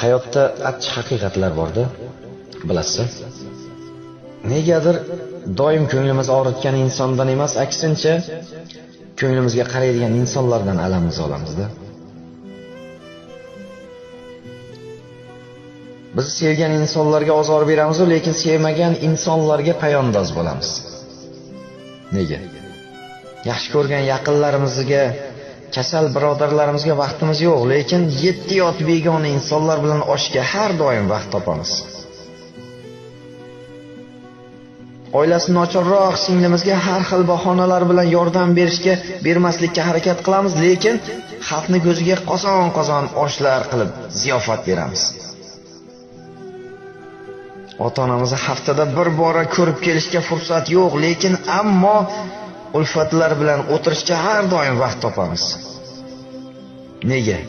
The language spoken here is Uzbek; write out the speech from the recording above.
Hayotda achchiq haqiqatlar bor-da, bilasiz. Negadir doim ko'nglimiz og'ritgan insondan emas, aksincha ko'nglimizga qaraydigan insonlardan alamimiz olamiz-da. Biz sevgan insonlarga ozor beramiz, lekin sevmagan insonlarga payondoz bo'lamiz. Nega? Yaxshi ko'rgan yaqinlarimizga, kasal birodarlarimizga vaqtimiz yo'q, lekin 7 yot begona insonlar bilan oshga har doim vaqt topamiz. Oilasi nochorroq singlimizga har xil bahonalar bilan yordam berishga, bermaslikka harakat qilamiz, lekin xalqni ko'ziga qozon-qozon oshlar qilib ziyofat beramiz. Ota-onamizni haftada bir bora ko'rib kelishga fursat yo'q, lekin ammo ulfatlar bilan o'tirishga har doim vaqt topamiz. Nega?